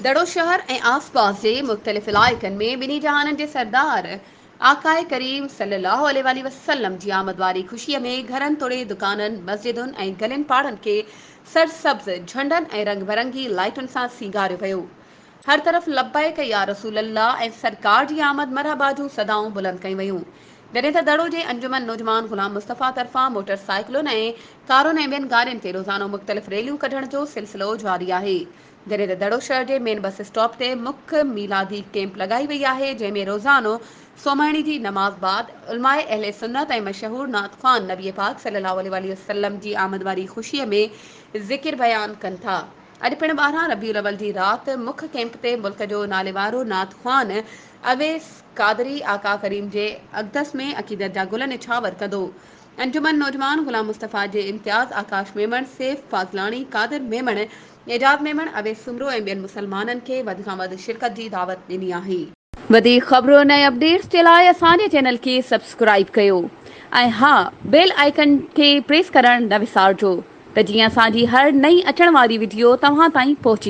دڙو شهر ۽ آس پاس جي مختلف علائقن ۾ ٻنهي جهانن جي سردار آقاء ڪريم صلي الله عليه واٰله وسلم جي آمد واري خوشي ۾ گهرن توڙي دڪانن، مسجدن ۽ گلين پاڙن کي سرسبز جهنڊن ۽ رنگ برنگي لائيٽن سان سينگاريو ويو. هر طرف لبيڪ يا رسول الله ۽ سرڪار جي آمد مرحبا جون صدائون بلند ڪيون ويون. جڏهن ته دڙو جي انجمن نوجوان غلام مصطفيٰ طرفان موٽر سائيڪلن ۽ ڪارن ۽ ٻين گاڏين تي روزانو مختلف ريليون ڪڍڻ جو سلسلو جاري آهي. جڏهن ته دڙو شهر جي مين بس اسٽاپ تي مک ميلادي ڪيمپ لڳائي وئي آهي، جنهن ۾ روزانو سومهڻي جي نماز بعد علماء اهل سنت ۽ مشهور نعت خوان نبي پاڪ صلي الله عليه واٰله وسلم جي آمد واري خوشي ۾ ذڪر بيان ڪن ٿا. اڄ پڻ 12 ربيع الاول جي رات مک ڪيمپ تي ملڪ جو ناليوارو نعت خوان اويس قادري آقا ڪريم جي اقدس ۾ عقيدت جا گل نڇاور ڪندو. انجمن نوجوان غلام مصطفيٰ جي امتياز آڪاش ميمڻ، سيف فاضلاڻي، قادر ميمڻ، اعجاز ميمڻ، اويس سومرو ۽ ٻين مسلمانن کي وڌ کان وڌ شرڪت جي دعوت ڏني آهي. وڌيڪ خبرن ۽ اپڊيٽس جي لاء اسان جي چينل کي سبسڪرائيب ڪيو ۽ ها بيل آئيڪن کي پريس ڪرڻ نه وسارجو ته جيئن اسان جي هر نئين اچڻ واري وڊيو توهان تائين پهچي.